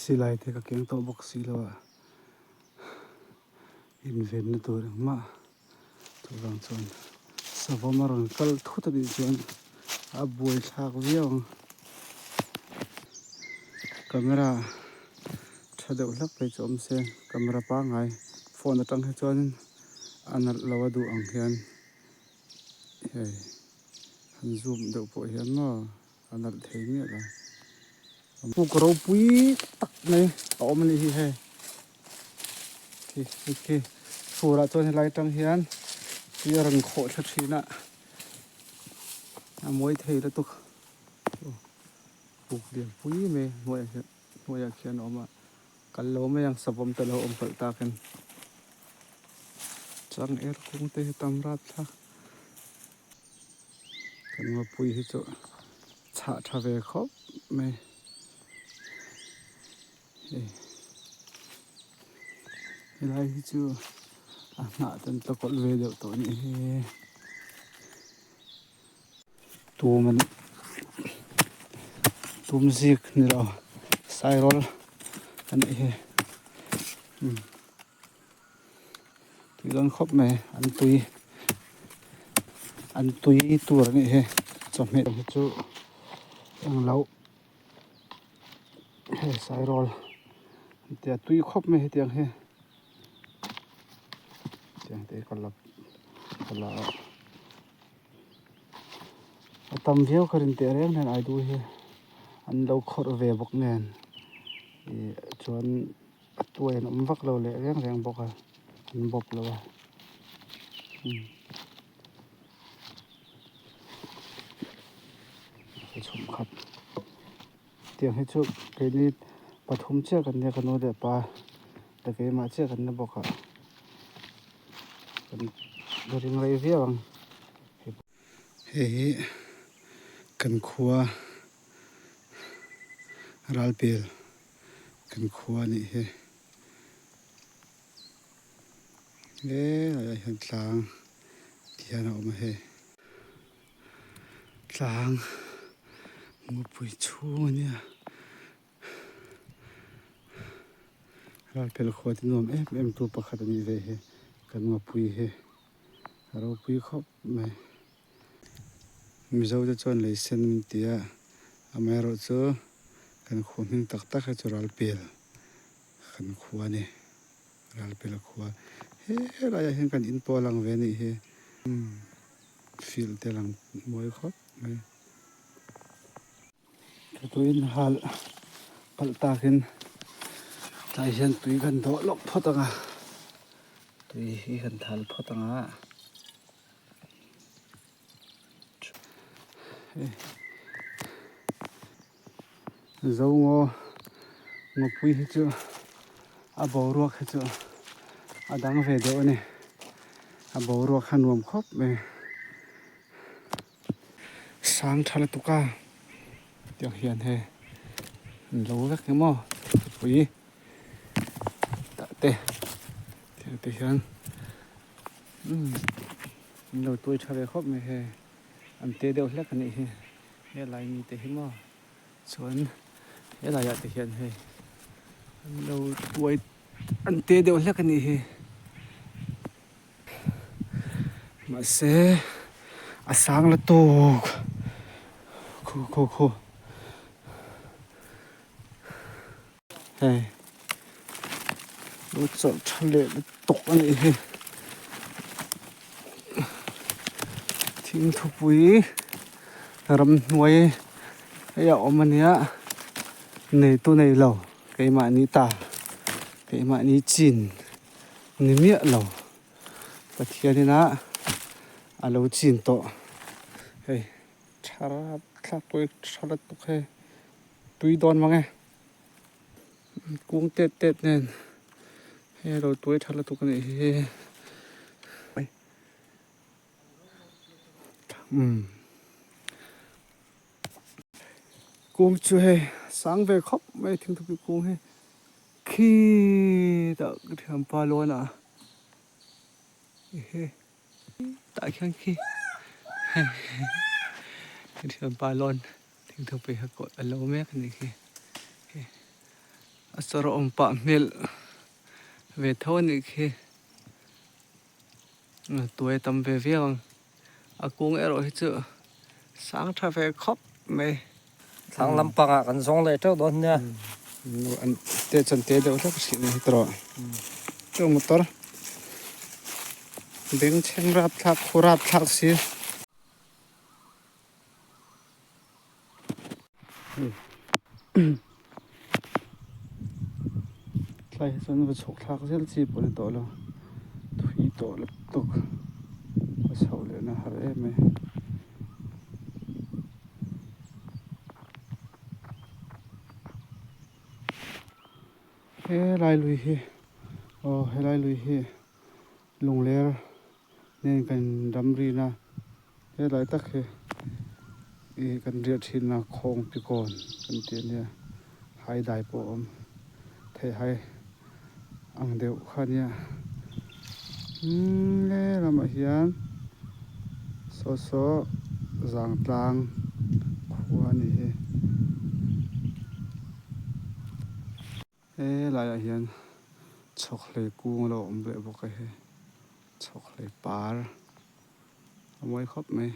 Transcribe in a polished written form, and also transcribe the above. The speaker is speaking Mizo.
Silai te ka keng tawh bawk si lo a, invenna tur engmah chuvang chuan savawm a rawn kal thut a nih chuan a buai thlak viau ang. Camera tha deuh hlak phei chu awm se camera pangngai phone atang hi chuan a nalh lo a duh ang hian hei han zoom deuh pawh hian maw. A nalh thei miah lo. Puk ropui tak mai a awm a nih hi hei. Khi khi khi fur ah chuan helai atang hian tui a rawn khawh thla thin a, a mawi thei lutuk. Puk lian pui mai hnuaiah hian hnuaiah khian a awm a, kal lo mai ang savawm te lo awm palh takin. Chang er kung te hi tam rat thlak. Kan ngawpui hi chu chhah tha ve khawp mai hei helai hi chu a hnah te an tla kawlh ve deuh tawh anih hi tum an tum zik ni lo sairawl anih hi umm. Tui dawn khawp mai an tui an tui tur a nih hi chawhmeh hi chu englo hei sairawl an tia tui khawp mai hetiang hi tiang te hi ka la ka la a a tam viau ka rin teh reng hian aidu hi an lo khawrh ve bawk nen ih chuan. A tuai an awm vak lo leh reng reng bawk a an bawp lo a umm chhum khat tiang hi chu keini pathum chiah kan nia ka nu leh pa leh keimah chiah kan ni bawk a kan ring rei viau ang hei hi kan khua ralpel. Kan khua a nih hi. He laiah hian tlang ti hian a awm a hei. Tlang ngawpui chhung a nia. Ralpel khua te nuam em em tu pakhat a nih ve hi. Kan ngawpui hi a ropui khawp mai. Mizo te chuan lei sen min ti a, amaherawhchu kan khua hming tak tak hi chu Ralpel kan khua a ni, Ralpel khua helaiah hian kan in pawh a lang ve a nih hi, field te a lang mawi khawp mai. Tuiin hal palh takin tlai hian tui kan dawh lawk phawt ang a, tui hi kan thal phawt ang a. Zo ngaw ngawpui hi chu a boruak hi chu a dang ve deuh a ni a boruak kha nuam khawp mai sang tha lutuk a tiang hian hei an lo vek emaw maw thingpui tah te tiang te hian. Umm an lo tuai tha ve khawp mai hei an te deuh hlek a nih hi helai mi te hi maw chuan helai ah te hian hei an lo tuai an te deuh hlek a nih hi mahse a sang la tawk khu khu khu. Hei lo chawlh tha leh lutuk a nih hi thingthupui ramhnuai hei a awm a nia neitu nei lo keimahni ta keimahni chin ni miah lo Pathian ina a lo chin tawh hei tha thlak pawh hi tha lutuk hei tui dawn mang e. Kung tet tet nen hei a lo tuai tha lutuk a nih hi umm kung chu hei sang ve khawp mai thingthupui kung hi khi tah ka thianpa lawn ah ehe tah khian khi ka thianpa lawn. Thingthupui kha kawt a lo mek a nih khi. A chawr awm pah hmel ve tho a nih khi. Tuai a tam ve viau ang. A kung erawh hi chu sang tha ve khawp mai. Thlang lampangah kan zawng leh teuh dawn nia. An te chuan te deuh hlek hrih mai hi tawh. Chu motor bengchheng rapthlak khu rapthlak si. Thlai hi chuan va chhuk thlak zel chi pawh a ni tawh lo thui tawh lutuk a chhoh leh na har em mai. Helai lui hi aw helai lui hi lungler nen kan ramrina helai tak hi ih kan riah thin a khawng pi kawn kan tih ania haidai pawh a awm theihai ang deuh kha ania umm helamah hian saw saw zangtlang khua a nih hi. He laiah hian chhawkhlei kung a lo awm leh bawk a hei chhawkhlei par a mawi khawp mai.